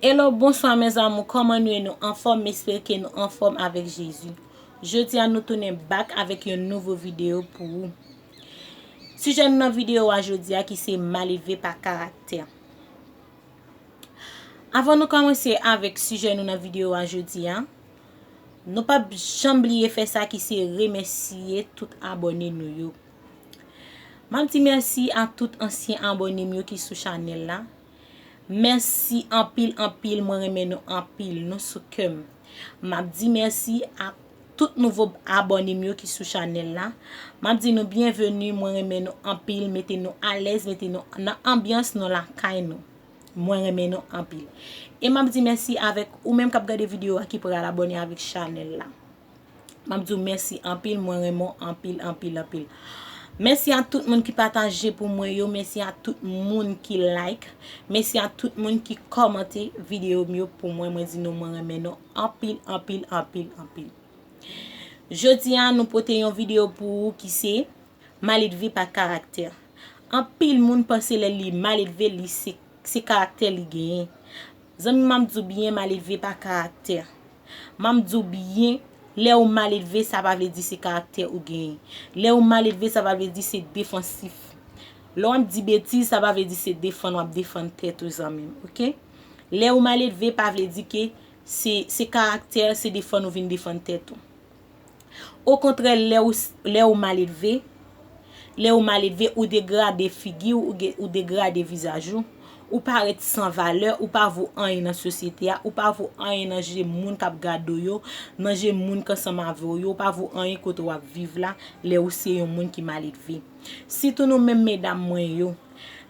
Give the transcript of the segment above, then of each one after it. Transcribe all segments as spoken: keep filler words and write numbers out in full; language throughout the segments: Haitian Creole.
Hello, bonswa mes amours, kòman nou ye? Nou anfòm? M espere ke nou anfòm avèk Jezi. Jodi a nou tounen back avèk yon nouvo videyo pou ou. Sijè nou nan videyo a jodi a ki se maledve pa karaktè. Avan nou kòmanse avèk sijè nou nan videyo a jodi a, nou p ap janm bliye fè sa ki se remèsye tout abòne nou yo. M ap di mèsi a tout ansyen abòne m yo ki sou chanèl la. Mèsi anpil, anpil, mwen renmen nou anpil, nou sou kè m. M ap di mèsi a tout nouvo abòne m yo ki sou chanèl la. M ap di nou byenveni, mwen renmen nou anpil, mete nou alèz, mete nou nan anbyans nou lakay nou. Mwen renmen nou anpil. E m ap di mèsi avèk ou menm k ap gade videyo a ki pral abòne avèk chanèl la. M ap di w mèsi anpil, mwen renmen w anpil, anpil, anpil. Mèsi a tout moun ki pataje pou mwen yo, mèsi a tout moun ki like, mèsi a tout moun ki kòmante videyo m yo pou mwen, mwen di nou mwen renmen nou anpil, anpil, anpil, anpil. Jodi a nou pote yon videyo pou ou ki se maledve pa karaktè. Anpil moun panse lè li maledve li se, se karaktè li genyen. Zanmi m, m ap di w byen, maledve pa karaktè. M ap di w byen, lè ou maledve sa pa vle di se karaktè ou genyen. Lè ou maledve sa pa vle di se defansif. Lè w ap di betiz sa pa vle di se defann w ap defann tèt ou, zanmi m, oke? Lè ou maledve pa vle di ke se, se karaktè, se defann ou vin defann tèt ou. Okontrè, lè ou, lè ou maledve, lè ou maledve, ou degrade figi w, ou ge-, ou degrade vizaj ou, ou parèt san valè, ou pa vo anyen nan sosyete a, ou pa vo anyen nan je moun k ap gade w yo, nan je moun k ansanm avè w yo, ou pa vo anyen kote w ap viv la, lè ou se yon moun ki maledve. Sitou nou menm medam mwen yo,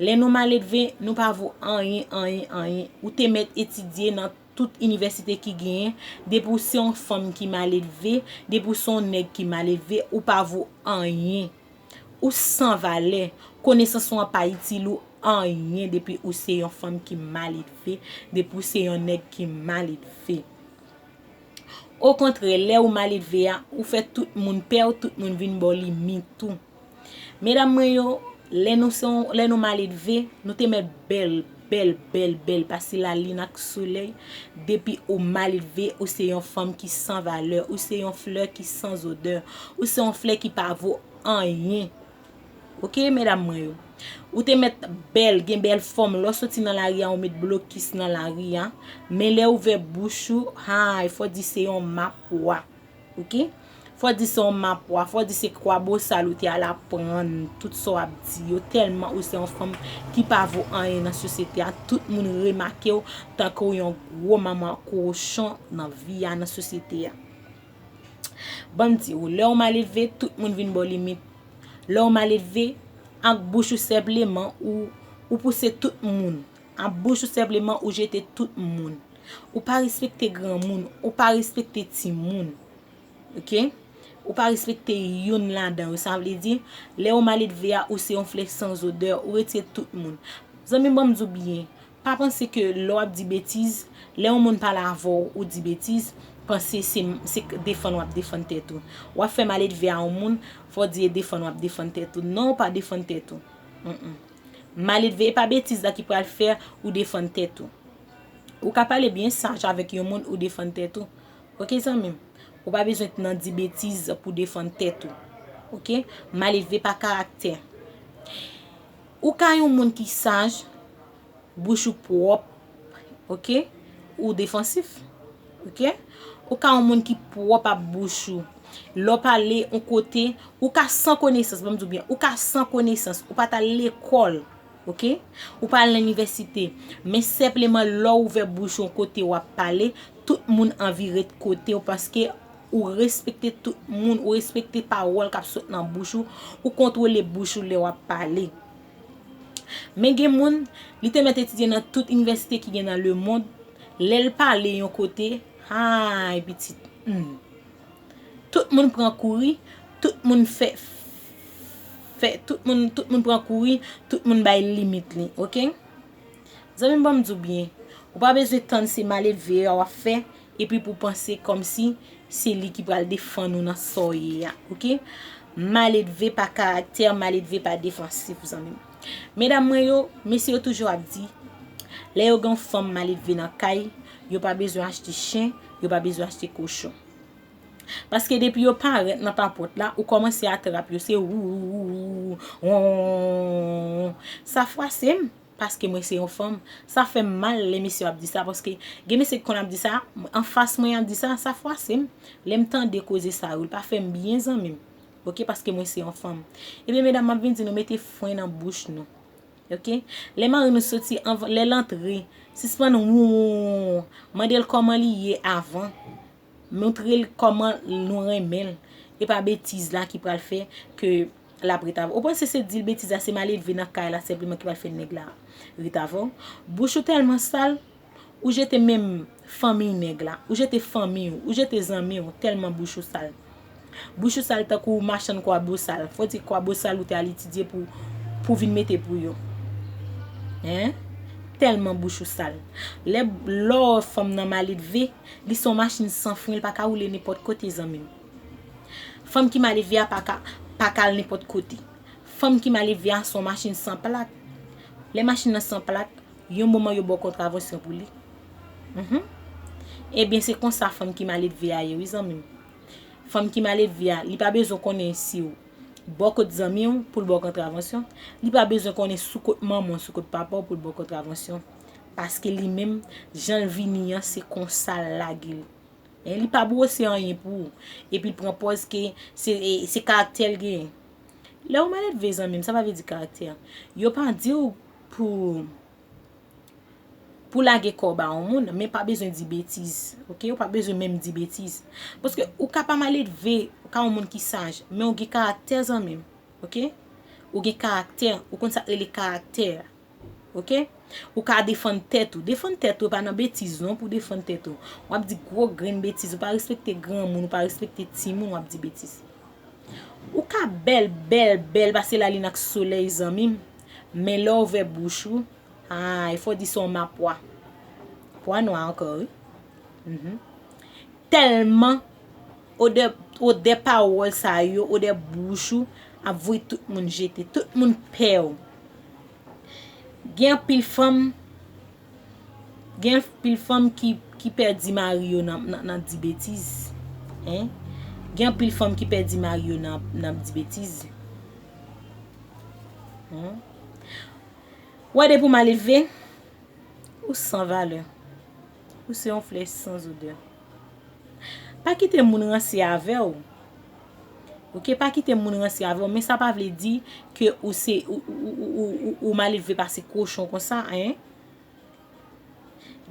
lè nou maledve, nou pa vo anyen, anyen, anyen. Ou te mèt etidye nan tout inivèsite ki genyen, depi w se yon fanm ki maledve, depi w se yon nèg ki maledve, ou pa vo anyen. Ou san valè. Konesans ou an pa itil ou anyen depi ou se yon fanm ki maledve, depi ou se yon nèg ki maledve. Okontrè, lè ou maledve a, ou fè tout moun pè w, tout moun vin ba w limit ou. Medam mwen yo, lè nou se yon, lè nou maledve, nou te mèt bèl, bèl, bèl, bèl, pase lalin ak solèy. Depi ou maledve, ou se yon fanm ki san valè, ou se yon flè ki san zodè, ou se yon flè ki pa vo anyen. Oke, medam mwen yo. Ou te mèt bèl, gen bèl fòm. Lè w soti nan lari a, ou met blokis nan lari a. Men lè w ouvè bouch ou, hay, fò di se yon mapwa. Oke? Fò di se yon mapwa, fò di se kwabosal ou te al aprann tout sa w ap di yo, tèlman ou se yon fanm ki pa vo anyen nan sosyete a. Tout moun remake w tankou yon gwo manman kochon nan vi a, nan sosyete a. Ban m di w, lè w maledve, tout moun vin ba w limit. Lè w maledve, ak bouch ou senpleman, ou, ou pouse tout moun. Ak bouch ou senpleman, ou jete tout moun. Ou pa respekte granmoun, ou pa respekte timoun. Oke? Ou pa respekte youn ladan yo. Sa vle di, lè w maledve a, ou se yon flè san zodè, ou retire tout moun. Zanmi m, ban m di w byen, pa panse ke lè w ap di betiz, lè yon moun pale avè w, ou di betiz, panse se, se defann w ap defann tèt ou. W ap fè maledve a yon moun, fò w di e defann w ap defann tèt ou. Non, ou pa defann tèt ou. Mm, mm. Maledve e pa betiz la ki pral fè ou defann tèt ou. Ou ka pale byen saj avèk yon moun, ou defann tèt ou. Oke, zanmi m? Ou pa bezwen t nan di betiz pou defann tèt ou. Oke? Maledve pa karaktè. Ou ka yon moun ki saj, bouch ou pwòp, oke? Ou defansif, oke? Ou ka yon moun ki pwòp ak bouch ou. Lè w pale yon kote, ou ka san konesans, ban m di w byen, ou ka san konesans, ou pa t al lekòl, oke? Ou pa al nan inivèsite. Men senpleman lè w ouvè bouch ou yon kote w ap pale, tout moun anvi ret kote w paske ou respekte tout moun, ou respekte pawòl k ap sot nan bouch ou, ou kontwole bouch ou lè w ap pale. Men gen moun, li te mèt etidye nan tout inivèsite ki gen nan lemonn, lè l pale yon kote, hay pitit, hmm. Tout moun pran kouri, tout moun fè, fè, tout moun, tout moun pran kouri, tout moun bay limit li, oke? Zanmi m, ban m di w byen, ou pa bezwen tann se maledve a w ap fè, epi pou w panse kòmsi se li ki pral defann ou nan sa w ye a, oke? Maledve pa karaktè, maledve pa defansif, zanmi m. Medam mwen yo, mesye yo toujou ap di, Lè yo gen yon fanm maledve nan kay, yo pa bezwen achte chen, yo pa bezwen achte kochon. Paske depi yo parèt nan papòt la, ou kòmanse atrap yo, se wou, wou, wou, wou, won. Sa fwase m, paske mwen se yon fanm. Sa fè m mal lè mesye ap di sa, paske gen mesye ki konn ap di sa, anfas mwen ap di sa, sa fwase m. Lè m tande koze sa yo, li pa fè m byen, zanmi m. Oke, paske mwen se yon fanm. Ebyen, medam, m ap vin di nou, mete fren nan bouch nou. Oke? Lè mari nou soti, anvan, lè l antre, sispann wou, mande l kòman li ye avan. Montre l kòman nou renmen l. E pa betiz la ki pral fè ke l ap ret avè w. Ou panse se di l betiz la, se maledve nan kay la senpleman ki pral fè nèg la ret avè w? Bouch ou tèlman sal, ou jete menm fanmi nèg la, ou jete fanmi w, ou jete zanmi w, tèlman bouch ou sal. Bouch ou sal tankou machann kwabosal. Fò di kwabosal ou te al etidye pou, pou vin mete pou yo. Hein? Tèlman bouch ou sal. Lè, lè w wè fanm nan maledve, li se yon machin san fren, li pa ka woule nenpòt kote, zanmi m. Fanm ki maledve a pa ka, pa ka al nenpòt kote. Fanm ki maledve a se yon machin san plak. Lè machin nan san plak, yon moman yo ba w kontravansyon pou li. Mhm. Ebyen, se konsa fanm ki maledve a ye, wi, zanmi m. Fanm ki maledve a, li pa bezwen konnen si w bò kot zanmi w pou l ba w kontravansyon. Li pa bezwen konnen sou kot manman w, sou kot papa w pou l ba w kontravansyon. Paske li menm, jan l vini an, se konsa l lage l. E li pa bwose anyen pou ou. Epi l pran pòz ke se, e, se karaktè l genyen. Lè ou maledve, zanmi m, sa pa vle di karaktè. Yo pa di w pou, pou lage kò w ba yon moun, men pa bezwen di betiz. Oke? Ou pa bezwen menm di betiz. Paske ou ka pa maledve, ou ka yon moun ki saj, men ou gen karaktè, zanmi m. Oke? Ou gen karaktè, ou konn sa k rele karaktè. Oke? Ou ka defann tèt ou. Defann tèt ou, e pa nan betiz non pou defann tèt ou. W ap di gwo grenn betiz, ou pa respekte granmoun, ou pa respekte timoun, w ap di betiz. Ou ka bèl, bèl, bèl, pase lalin ak solèy, zanmi m. Men lè w ouvè bouch ou, ay, fò di se yon mapwa. Pwa nwa ankò, wi. Mhm. Tèlman odè, odè pawòl sa yo, odè bouch ou ap voye tout moun jete, tout moun pè w. Gen anpil fanm, gen anpil fanm ki, ki pèdi mari yo nan, nan, nan di betiz. Hein? Gen anpil fanm ki pèdi mari yo nan, nan di betiz. Hein? Wè depi w maledve, ou san valè. Ou se yon flè san odè. Pa kite moun ranse avè w. Oke, pa kite moun ranse avè w, men sa pa vle di ke ou se, ou, ou maledve pase kochon konsa, hein.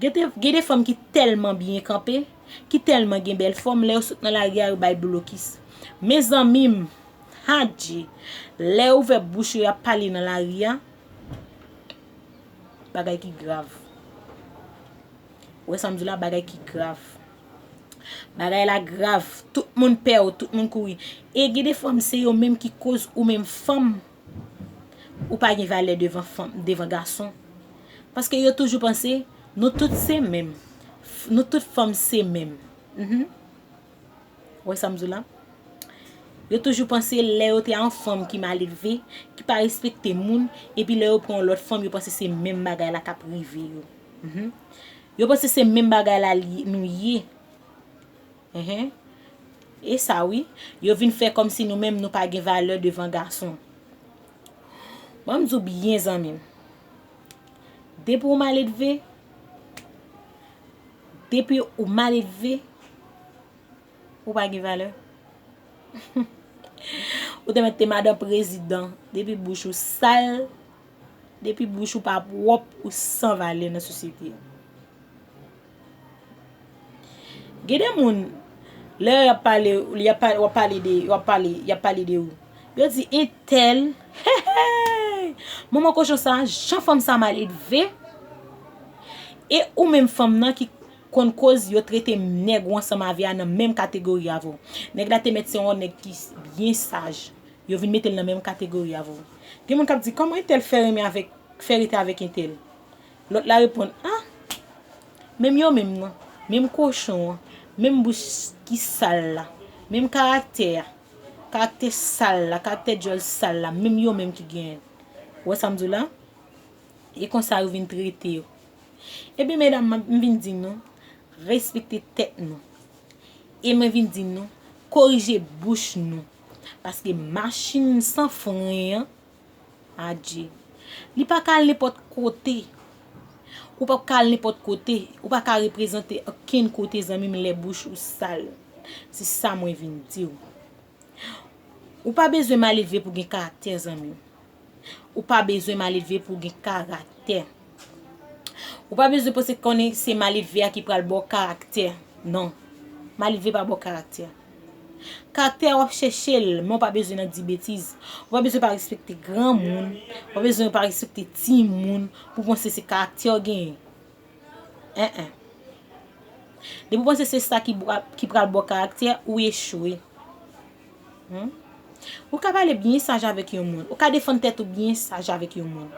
Gen de, gen de fanm ki tèlman byen kanpe, ki tèlman gen bèl fòm, lè yo sot nan lari a, yo bay blokis. Men zanmi m, adje, lè yo ouvè bouch yo, y ap pale nan lari a, bagay ki grav. Ou wè sa m di w la, bagay ki grav. Bagay la grav. Tout moun pè w, tout moun kouri. E gen de fanm, se yo menm ki koz ou menm fanm, ou pa gen valè devan fanm, devan gason. Paske yo toujou panse, nou tout se menm. F-, nou tout fanm se menm. Mhm. Ou wè sa m di w la? Yo toujou panse lè yo te a yon fanm ki maledve, ki pa respekte moun, epi lè yo pran yon lòt fanm, yo panse se menm bagay la k ap rive yo. Mhm. Yo panse se menm bagay la li, nou ye. Enhen. E sa wi, yo vin fè kòmsi nou menm nou pa gen valè devan gason. Ban m di w byen, zanmi m. Depi w maledve, depi w maledve, ou pa gen valè. Ou te mèt te madan prezidan, depi bouch ou sal, depi bouch ou pa pwòp, ou san valè nan sosyete a. Gen de moun, lè y ap pale, y ap pale, w ap pale de, y ap pale, y ap pale de ou. Yo di, entèl, hey, hey, manman kochon sa, jan fanm sa maledve. E ou menm fanm nan ki konn koz yo trete nèg ou ansanm avè a nan menm kategori avè w. Nèg la te mèt se yon nèg ki byen saj. Yo vin mete l nan menm kategori avè w. Gen moun k ap di, kòman entèl fè renmen avèk, fè rete avèk entèl? Lòt la reponn, ah, menm yo menm nan, menm kochon an, menm bouch ki sal la, menm karaktè a, karaktè sal la, karaktè djòl sal la, menm yo menm ki genyen l. Ou wè sa m di w la? E konsa yo vin trete yo. Ebyen medam, m vin di nou, respekte tèt nou. E mwen vin di nou, korije bouch nou. Paske machin san fren an, adje, li pa ka al nenpòt kote. Ou p ap ka al nenpòt kote. Ou pa ka reprezante okenn kote, zanmi m, lè bouch ou sal. Se sa mwen vin di w. Ou pa bezwen maledve pou gen karaktè, zanmi m. Ou pa bezwen maledve pou gen karaktè. Ou pa bezwen panse konnen se maledve a ki pral ba w karaktè. Non. Maledve pa ba w karaktè. Karaktè a w ap chèche l, men w pa bezwen nan di betiz. Ou pa bezwen pa respekte granmoun. Ou pa bezwen pa respekte timoun pou panse se karaktè w genyen. En en. Depi w panse se sa ki, ki pral ba w karaktè, ou echwe. Hmm? Ou ka pale byen saj avèk yon moun. Ou ka defann tèt ou byen saj avèk yon moun.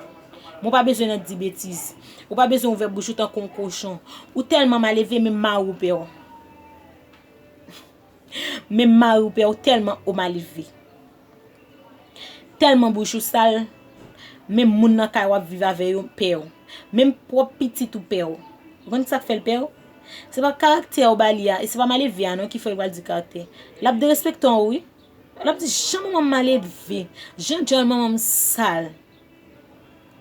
Men w pa bezwen nan di betiz. Ou pa bezwen ouvè bouch ou tankou yon kochon. Ou tèlman maledve, menm mari w pè w. Menm mari w pè w tèlman ou maledve. Tèlman bouch ou sal, menm moun nan kay w ap viv avè yo pè w. Menm pwòp pitit ou pè w. Ou konn sa k fè l pè w? Se pa karaktè ou ba li a, e se pa maledve a non ki fè l pral di karaktè. L ap derespekte w wi. L ap di jan manman m maledve, jan djòl manman m sal.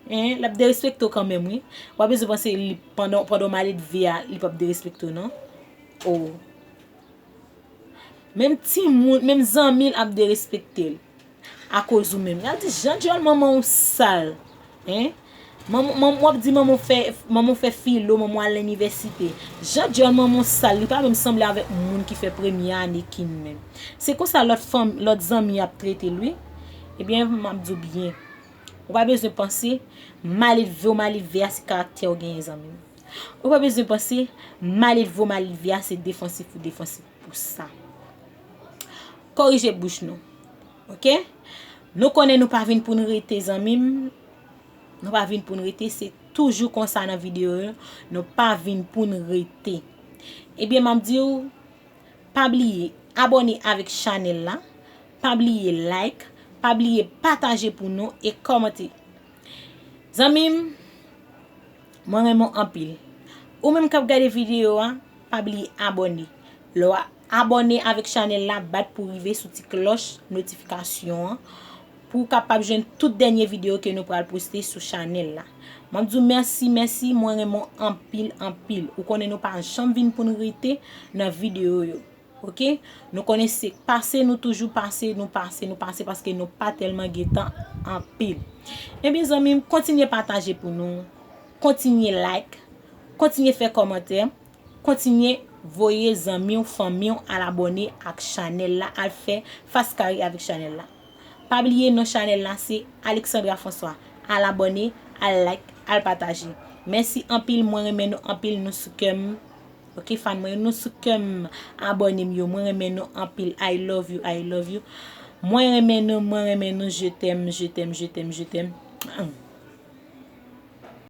Hein, l ap derespekte w kanmenm wi. W ap bezwen panse li pandan, pandan w maledve a, li p ap derespekte w non. Oh. Menm timoun, menm zanmi l ap derespekte l. Akoz ou menm. Y ap di, jan djòl manman w sal. Hein? Manman, manman, w ap di manman w fè, manman w fè filo, manman w al inivèsite. Jan djòl manman w sal, li pa menm sanble avèk moun ki fè premye ane kin menm. Se konsa lòt fanm, lòt zanmi ap trete l wi. Ebyen, m ap di w byen. Ou pa bezwen panse, maledve w maledve a se karaktè w genyen, zanmi m. Ou pa bezwen panse, maledve w maledve a se defansif ou defansif pou sa. Korije bouch nou. Oke? Nou konnen nou pa vin pou n rete, zanmi m. Nou pa vin pou n rete, se toujou konsa nan videyo yo. Nou pa vin pou n rete. Ebyen, m ap di w, pa bliye abòne avèk chanèl la. Pa bliye like. Pa bliye pataje pou nou e kòmante. Zanmi m, mwen renmen w anpil. Ou menm k ap gade videyo a, pa bliye abòne. Lè w abòne avèk chanèl la, bat pou rive sou ti klòch notifikasyon an pou w kapab jwenn tout dènye videyo ke nou pral poste sou chanèl la. M ap di w mèsi, mèsi, mwen renmen w anpil, anpil. Ou konnen nou pa janm vin pou n rete nan videyo yo. Oke? Nou konnen se pase, nou toujou pase, nou pase, nou pase, paske nou pa tèlman gen tan anpil. Ebyen, zanmi m, kontinye pataje pou nou. Kontinye like. Kontinye fè kòmantè. Kontinye voye zanmi w, fanmi w al abòne ak chanèl la, al fè fas kare avèk chanèl la. Pa bliye non chanèl la se Alexandra François. Al abòne, al like, al pataje. Mèsi anpil, mwen renmen nou anpil, nou sou kè m. Oke, fan mwen, nou sou kè m. Abòne m yo, mwen renmen nou anpil. I love you, I love you. Mwen renmen nou, mwen renmen nou, je t'aime, je t'aime, je t'aime, je t'aime.